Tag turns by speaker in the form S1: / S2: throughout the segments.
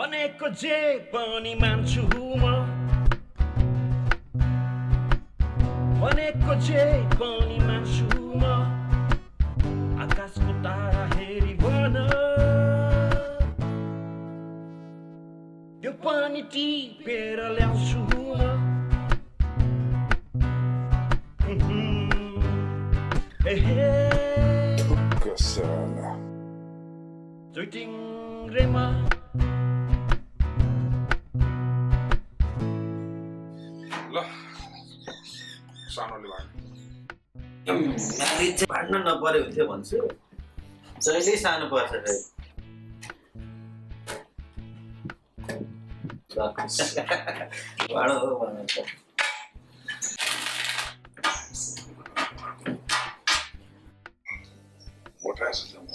S1: भनेको जे पनि मान्छु म भनेको जे पनि मान्छु म आकाशको तारा हेरी भन त्यो पनि टिपेर ल्याउँछु
S2: Kasana.
S1: Joiting Rema.
S2: ल सानोले भन्नु
S3: म्यारिज चाहिँ भाड्न नपरे हुन्थ्यो भन्छु जहिले सानो पर्छ भाडो हो भन्छ
S2: What has it done?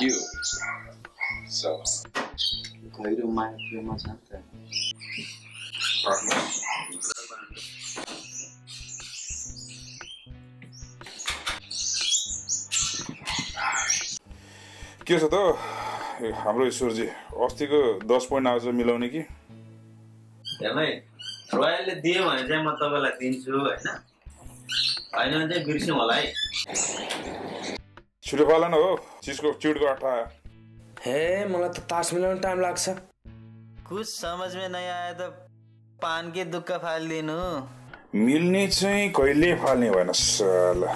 S2: You. So.
S3: गहिरो माया प्रेममा छ त
S2: Partner. के छ त हाम्रो ईश्वरजी अस्तिको 10 पोइन्ट आज मिलाउने कि
S3: हेर्नै रोयलले दियो भने चाहिँ म तपाईलाई दिन्छु हैन हैन भने चाहिँ बिर्स्यौँ होला है
S2: छिटो पालन हो चिटको आटा आयो
S4: हे मलाई त तास मिलाउन टाइम लाग्छ
S3: कुछ समझ में नहीं आया तो पान के दुःख फाल्दिनु
S2: मिल्ने चाहिँ कहिले फाल्ने भएन साला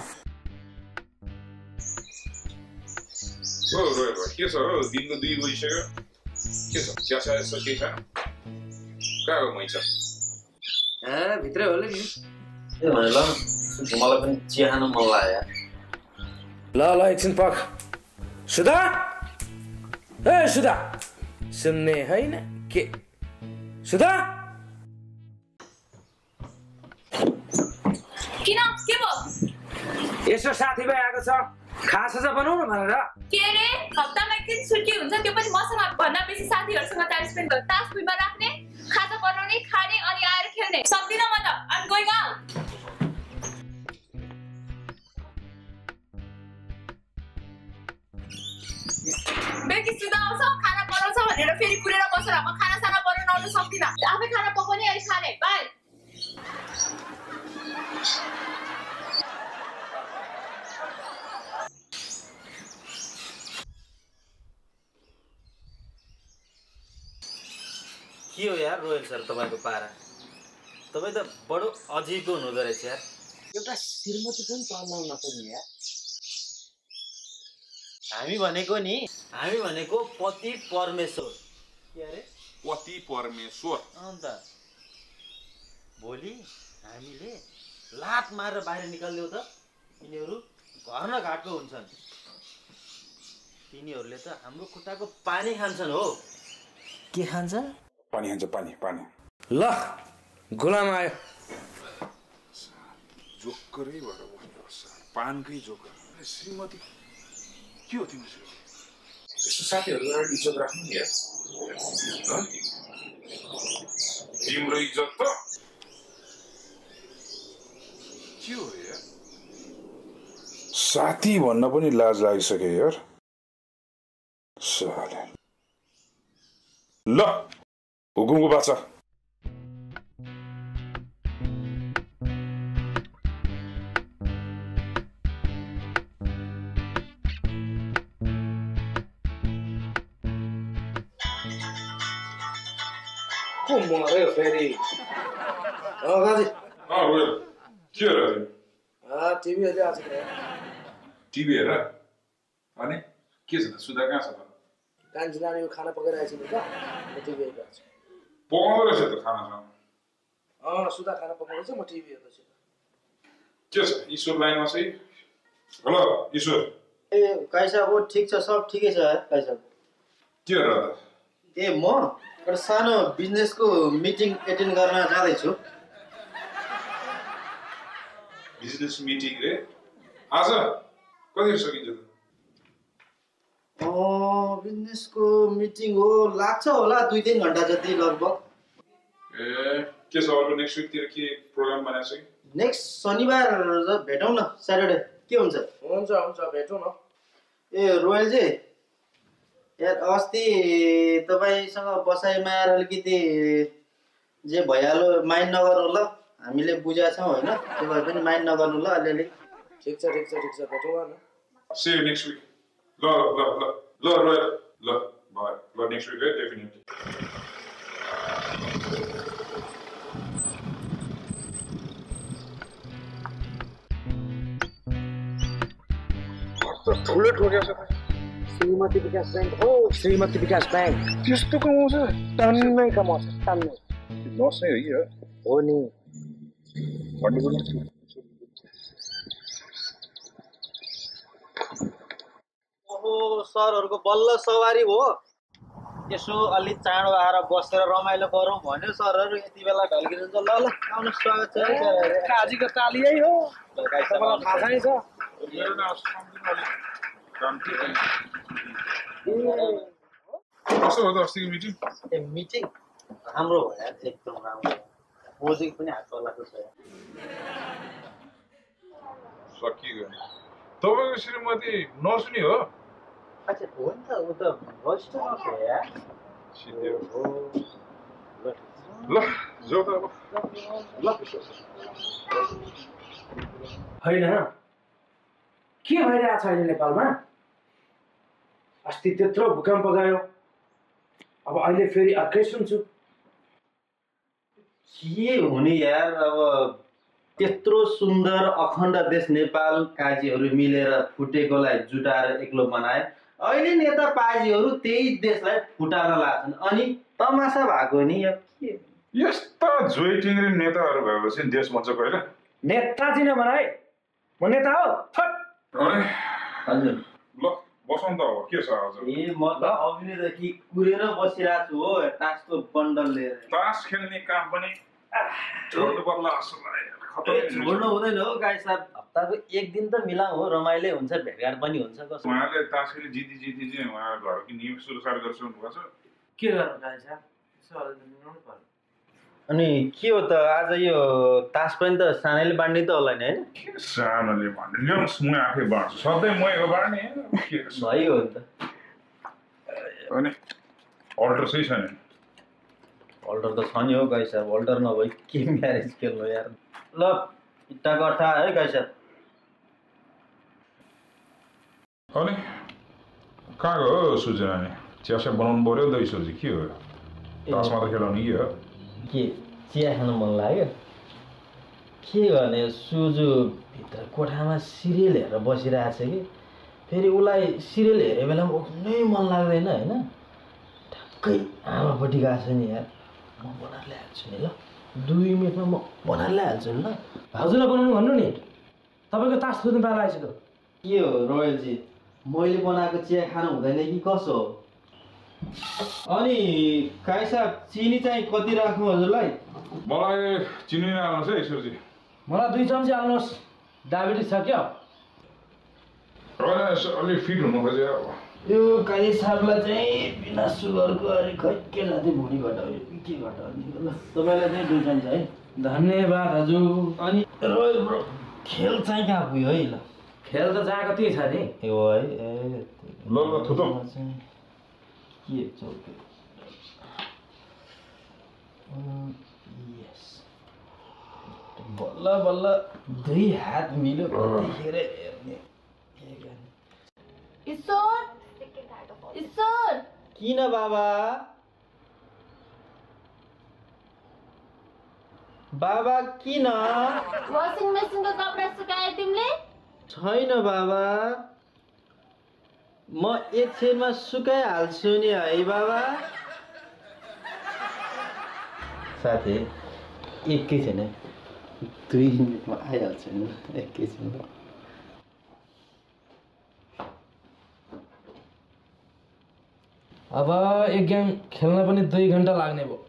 S2: ओ रोय के छ हो दिनको 2 बजिसक्यो के छ चिया सके छ कहाँ हो मैचा
S4: ए भित्रै होला नि
S3: ए भने ल मलाई पनि चिया खान मन लाग्यो
S4: ल एकछिन पख सुधा ए सुधा सुन्ने हैन के सुधा
S5: किन के भयो
S4: यसो साथीभाइ आएको छ खासा चाहिँ बनाउनु भनेर
S5: के रे हप्तामा एक दिन छुट्टी हुन्छ त्यो पनि मसँग भन्दा बेसी साथीहरुसँग टाइम स्पेन्ड गर्न तास भुइँमा राख्ने खाजा बनाउने खाने अनि आएर खेल्ने सक्दिन म त आम गोइङ आउट बेकी सुधा आउँछ खाना बनाउँछ भनेर फेरि कुरेर बसेर म खाना साना बनाउन आउन सक्दिन आफै खाना पकाउने अनि खाने बाइ
S3: के हो यार रोयल सर तपाईको पारा तपाई त बडो अजीबको हुनुहुँदो रहेछ यार एउटा श्रीमती पनि चल्न नसक्ने यार हामी भनेको पति परमेश्वर के अरे
S2: पति परमेश्वर
S3: अन्त भोलि हामीले लात मारेर बाहिर निकाल्दियौ त यिनीहरू घर न घाटको हुन्छन् तिनीहरूले त हाम्रो खुट्टाको पानी खान्छन् हो के खान्छ
S2: पानी खान्छ पानी
S4: ल गुलाम आयो
S2: जोकरै भएर बस्नु पानकै जोकर श्रीमती के हो तिम्रो यस्तो साथीहरू इज्जत राख्नु नि यार तिम्रो इज्जत त के हो यार साथी भन्न पनि लाज लागिसक्यो यार साले ल हुकुमको बाचा
S4: मर्यो फेरि गाजी
S2: रोयल के हो
S4: टिभी हेर्दै आएको छ
S2: टिभी हेर अनि के छ सुधा कहाँ छ त
S4: कान्छी नानीको खाना पकाइरहेको छ नि त म टिभी हेरिरहेको छु
S2: पकाउँदो रहेछ त खानासँग
S4: सुधा खाना पकाउँदैछ म टिभी हेर्दैछु
S2: के छ ईश्वर लाइनमा छ हेलो ईश्वर
S3: ए काई साहब हो ठीक छ सब ठिकै छ काई साहब
S2: के हो र
S3: ए म एउटा सानो बिजनेसको मिटिङ एटेन्ड गर्न जाँदै छु
S2: बिजनेस मिटिङ रे आज कति सकिन्छ त
S3: बिजनेसको मिटिङ हो लाग्छ होला 2-3 घण्टा जति लगभग
S2: ए के छ अर्को नेक्स्ट विकतिर के प्रोग्राम बनाएको छ कि
S3: नेक्स्ट शनिबार भेटौँ न स्याटरडे के हुन्छ
S4: हुन्छ भेटौँ न
S3: ए रोयल जी
S6: यार अस्ति तपाईँसँग बसाइमा आएर अलिकति जे भइहाल्यो माइन्ड नगर्नु ल, हामीले बुझेका छौँ होइन, त्यो भए पनि माइन्ड नगर्नु ल अलिअलि।
S4: ठिक छ पठाउँ न।
S2: See you next week. ल bye. Next week, right? Definitely. ठुलो ठोकेको छ
S4: श्रीमती विकास ब्याङ्क हो, श्रीमती विकास ब्याङ्क।
S2: त्यस्तो कमाउँछ
S4: टन्नै कमाउँछ, टन्नै।
S2: लस नै
S4: हो नि।
S6: ओहो सरहरूको बल्ल सवारी हो, यसो अलि चाँडो आएर बसेर रमाइलो गरौँ भन्यो सरहरू, यति बेला ढल्किनुहुन्छ। ल आउनु स्वागत छ।
S4: काजीको तालियै हो, तपाईँलाई थाहा छैन छ।
S2: कस्तो हो त अस्तिको मिटिङ?
S6: मिटिङ राम्रो भयो यार, एकदम राम्रो। प्रोजेक्ट पनि हात चलाएको छ।
S2: सकियो। तपाईँको श्रीमती नर्स नि हो?
S6: अच्छा हो नि त, ऊ त रजिस्टर नर्स हो यार।
S2: ल जाऊ त अब।
S4: होइन के भइरहेछ अहिले नेपालमा? अस्ति त्यत्रो भूकम्प गयो, अब अहिले फेरि अर्कै सुन्छु।
S6: के हुने यार, अब त्यत्रो सुन्दर अखण्ड देश नेपाल काजीहरू मिलेर फुटेकोलाई जुटाएर एक्लो बनाए। अहिले नेता पाजीहरू त्यही देशलाई फुटाउन लाग्छन्, अनि तमासा भएको नि।
S2: यस्ता जोइ टिङ्ग्री नेताहरू भएपछि देश बन्छ कहिले?
S4: नेताजी नभनाए, म नेता हो।
S6: हजुर
S2: ल बसौँ त अब, के छ आज?
S6: ए म त अघिदेखि कुरेर बसिरहेको छु हो, तासको बन्डल लिएर।
S2: तास खेल्ने काम पनि छोड्नु पर्ला जस्तो लाग्यो।
S6: छोड्नु हुँदैन हो गाई साहब, हप्ताको एक दिन त मिलाऊ हो, रमाइलो हुन्छ, भेटघाट पनि हुन्छ। कसो
S2: उहाँले तास खेली जिती चाहिँ उहाँ घरको नियम सुरक्षार गरिसक्नु भएको छ।
S4: के गर्नु गाई साहब, यसो अलि मिलाउनु पर्यो।
S6: अनि के हो त आज यो तास पनि त सानैले बाँड्ने त होला नि होइन?
S2: के सानोले भन्ने ल्याउनुहोस्, म आफै बाँड्छु, सधैँ म यो बाँड्ने
S6: भइगयो नि त।
S2: अनि अल्टर चाहिँ छैन?
S6: अल्टर त छ नि हो गाई साहब, अल्टर नभए के म्यारेज खेल्नु यार। ल इट्टा गट्टा है गाई साहब।
S2: अनि कहाँ गयो सुजना नि? चियासिया बनाउनु पऱ्यो, दही सब्जी के हो? तासमा त खेलाउने के हो?
S6: के चिया खानु मन लाग्यो? के गर्ने, सुजु भित्र कोठामा सिरियल हेरेर बसिरहेको छ कि, फेरि उसलाई सिरियल हेरेको बेलामा उठ्नै मन लाग्दैन होइन। ठ्याक्कै आमापट्टि गएको छ नि यार, म बनाएर ल्याइहाल्छु नि ल, 2 मिनटमा म बनाएर ल्याइहाल्छु नि ल।
S4: भाउजूलाई बनाउनु भन्नु नि, तपाईँको तास थुत्नु पाला आइसक्यो।
S6: के हो रोयलजी, मैले बनाएको चिया खानु हुँदैन कि कसो हो? अनि काई साहब चिनी चाहिँ कति राख्नु हजुरलाई?
S2: मलाई चिनी हाल्नुहोस् है ईश्वरजी।
S4: मलाई 2 चम्ची हाल्नुहोस्, डायबिटिज छ क्या?
S2: अलि फिट हुनु खोज्यो अब।
S6: यो काई साहबलाई चाहिँ बिना सुगरको अरे खै के लाँदै भुँडी घटाउने के घटाउने ल, तपाईँलाई चाहिँ 2 चम्ची है।
S4: धन्यवाद हजुर।
S6: अनि रोयल ब्रो खेल चाहिँ कहाँ पुग्यो है? ल
S4: खेल त जहाँ कति छ नि।
S6: हो है। ए
S2: ल थुतौ।
S6: के चौके यस, बल्ल बल्ल 2 हात मिल्यो त्यतिखेर हेर्ने।
S5: ईश्वर ईश्वर
S6: किन बाबा? बाबा किन?
S5: वासिङ मेसिनको कपडा सुकाए तिमीले?
S6: छैन बाबा, म एकछिनमा सुकाइहाल्छु नि है बाबा। साथी एकैछिन, 2 मिनटमा आइहाल्छु नि, एकैछिन।
S4: अब एक गेम खेल्न पनि 2 घन्टा लाग्ने भयो।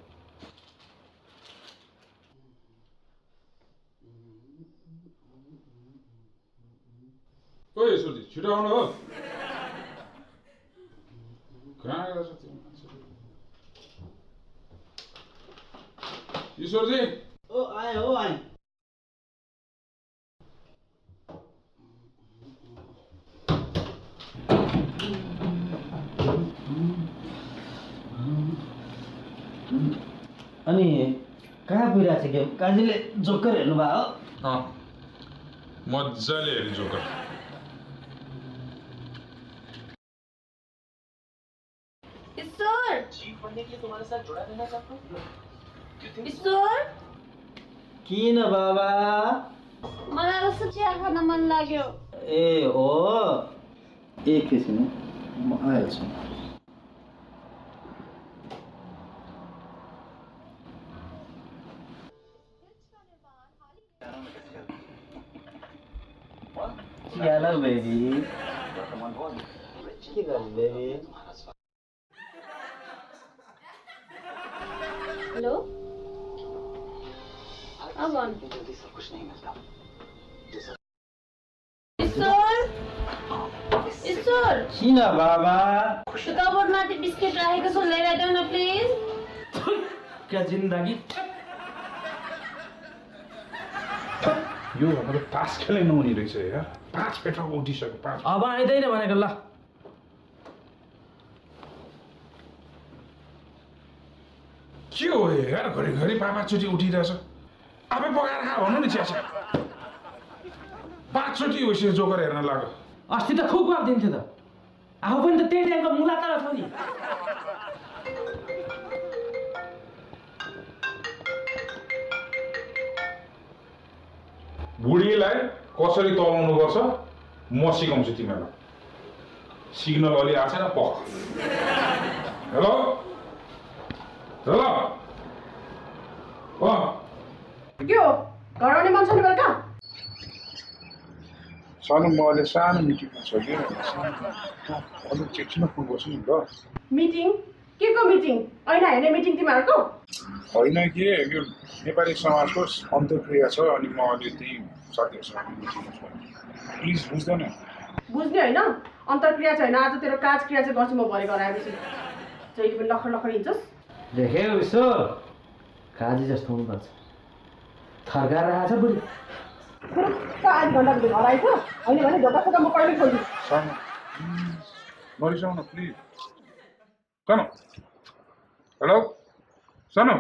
S2: ओइ ईश्वरजी छिटो आउनु हो। कहाँ गएको छ त्यो मान्छे? ईश्वरजी
S6: ओ आए हो आए। अनि कहाँ गइरहेको छ गेम काजीले जोकर हेर्नुभयो
S2: अँ मजाले हेर्नु जोकर
S5: ईश्वर ईश्वर
S6: किन बाबा
S5: मलाई रस चिया खान मन लाग्यो
S6: ए हो एकैछिन म आइहाल्छु Hello, baby. के गर्नु बेबी
S5: हेलो अब ईश्वर ईश्वर
S6: किन बाबा
S5: कबोर्डमाथि बिस्किट राखेको छ लिएर देऊ न प्लिज
S6: क्या जिन्दगी
S2: यो हाम्रो तास खेलै नहुने रहेछ यार 5 पेट्रोल उठिसक्यो 5
S4: अब आइदैन भनेको ल
S2: के हो यार घरिघरि 5 चोटि उठिरहेछ आफै पकाएर खा भन्नु नि चिया 5 चोटि होइसक्यो जोकर हेर्न लाग्यो
S4: अस्ति त खुब गरिदिन्थ्यो त आफू पनि त त्यही टाइमको मुला तर छ नि
S2: बुढीलाई कसरी तलाउनु पर्छ म सिकाउँछु तिमीलाई सिग्नल अलि आएको छैन पख हेलो हेलो
S7: के हो घर आउने मन छैन बेलुका
S2: सानो म अहिले सानो मिटिङमा छ कि अलिक चेक्सिन फोन गर्छु नि ल
S7: मिटिङ के को मिटिङ ऐना हेर्ने मिटिङ तिमीहरूको
S2: होइन के यो नेपाली समाजको अन्तर्क्रिया छ अनि म अहिले त्यही साथीहरूसँग मिटिङमा छु प्लिज बुझ्दैन
S7: बुझ्ने होइन अन्तर्क्रिया छैन आज तेरो काज क्रिया चाहिँ गर्छु म भरे घर आएपछि जहिले पनि लखर लखर हिँड्छस्
S6: देख्यौ यसो काजी जस्तो हुनुपर्छ थर्काएर आएछ बुढी
S7: आधी घन्टाको घर आइछ होइन भने ढोका सोका म कहिले खोल्छु
S2: सानो नरिसाउन प्लिज सानो हेलो सानो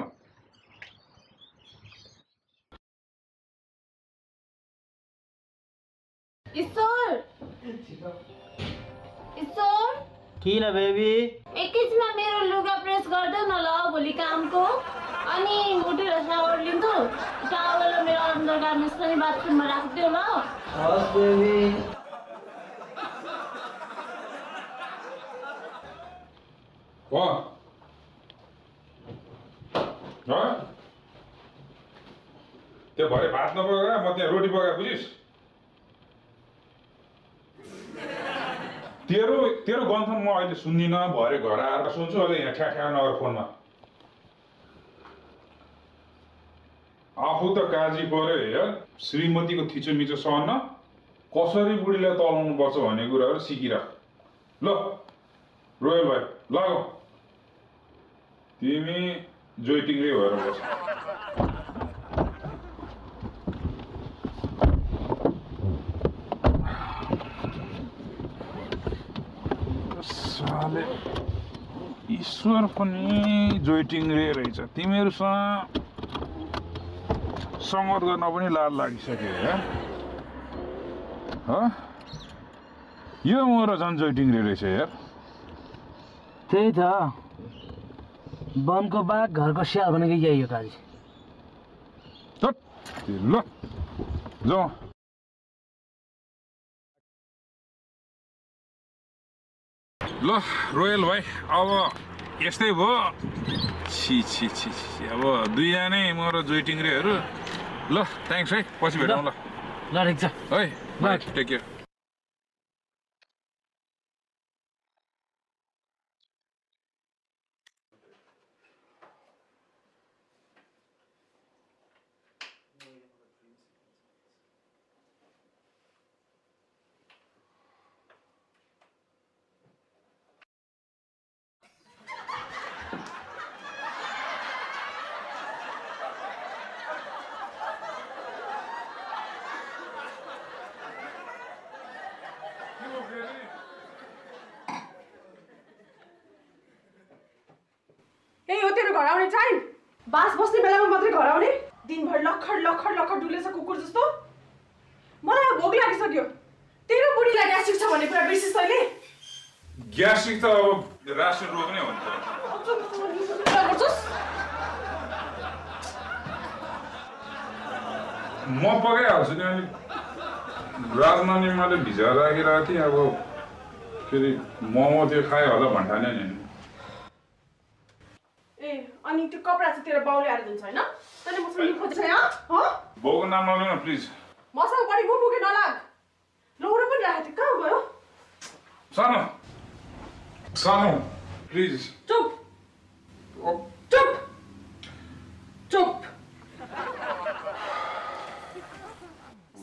S5: ईश्वर ईश्वर
S6: किन बेबी
S5: एकैछिनमा मेरो लुगा प्रेस गर्दैन ल भोलि कामको अनि उठेर सावर लिन्छु टावल र मेरो अन्डर गार्मेन्ट्स पनि बाथरुममा राखिदियो ल
S6: हस् बेबी
S2: त्यो भरे भात नपकाएर म त्यहाँ रोटी पकाएर बुझिस् तेरो गन्थन म अहिले सुन्दिनँ भरे घर आएर सुन्छु अहिले यहाँ ठ्याठ्या नगर फोनमा आफू त काजी पऱ्यो हेर श्रीमतीको थिचोमिचो सहन कसरी बुढीलाई तलाउनु पर्छ भन्ने कुराहरू सिकिराख ल रोयल भाइ लाग तिमी जोइटिङले भएर बस साले ईश्वर पनि जोइटिङले रहेछ तिमीहरूसँग संगत गर्न पनि लाज लागिसक्यो यार यो मोर झन् जोइटिङले रहेछ यार
S4: त्यही त वनको बाघ घरको स्याल भनेको यही हो काजी
S2: ल जाउँ ल रोयल भाइ अब यस्तै भयो छि छि छि छि अब दुईजनै म र जोइटिङरेहरू ल थ्याङ्क्स है पछि भेटौँ ल
S4: ल ठिक छ
S2: है बाई टेक केयर
S7: ए हो तेरो घर आउने टाइम बास बस्ने बेलामा मात्रै घर आउने दिनभर लखर लखर लखर डुलेछ कुकुर जस्तो मलाई भोक लागिसक्यो तेरो बुढीलाई ग्यास्ट्रिक छ भन्ने कुरा बिर्सिस् तैँले
S2: ग्यास्ट्रिक त अब रासन रोग नै हो नि म पकाइहाल्छु नि अनि राजमानीमाले भिजाएर राखिरहेको थिएँ अब फेरि मोमो त्यो खायो होला भन्ठाने नि
S7: ए अनि त्यो कपडा चाहिँ तेरो बाउले आएर दिन्छ होइन तैँले मसँग लिनु खोजेछ यहाँ
S2: बाउको नाम नलिनु न प्लिज
S7: मसँग बढी मुखमुखे नलाग लौरो पनि राखेको थियो कहाँ गयो
S2: सानो सानो प्लिज
S7: चुप चुप चुप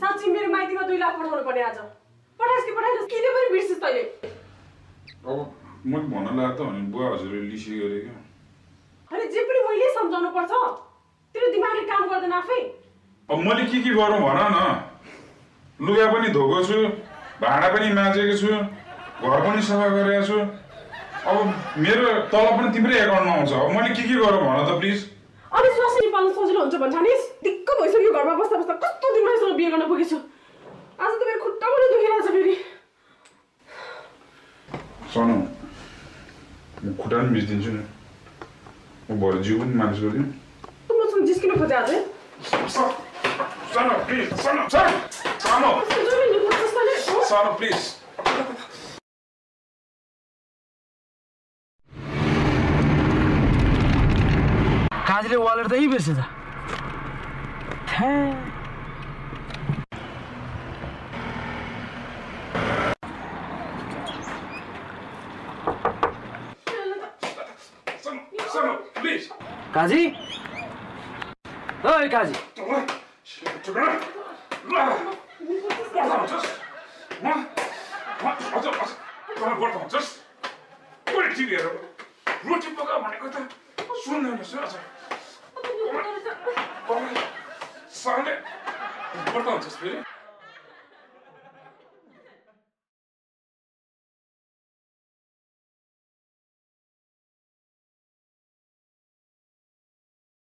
S7: साँच्ची मेरो माइतीमा 2 लाख पठाउनु पर्ने आज पठाइस् कि पठाइस् किन पनि बिर्सिस् तैँले
S2: अब मैले भन्न लाग्यो त भने बुवा हजुरले लिसी गरे क्या
S7: अनि जे पनि मैले सम्झाउनु पर्छ तेरो दिमागले काम गर्दैन आफै
S2: अब मैले के गरौँ भन न लुगा पनि धोएको छु भाँडा पनि माझेको छु घर पनि सफा गरेको छु अब मेरो तलब पनि तिम्रै एकाउन्टमा आउँछ अब मैले के गरौँ भन त प्लिज
S7: अनि स्वास्नी पाल्नु सजिलो हुन्छ भन्छानिस् दिक्क भइसक्यो घरमा बस्दा बस्दा कस्तो दिमागसँग बिहे गर्न पुगेछु आज त मेरो खुट्टा पनि दुखिरहेछ फेरि
S2: सानो म खुट्टा पनि बिच्दिन्छु नि म भरे जिउ पनि मालिस गरिदिउँ
S7: मसँग जिस्किनु खोजे अझै
S2: सानो प्लिज सानो सानो सानो प्लिज
S4: काजीले वालेट त यही बिर्सेछ काजी ओइ काजी
S2: रोटी पका भनेको त सुन्दैन साले व्रत हुन्छस् फेरि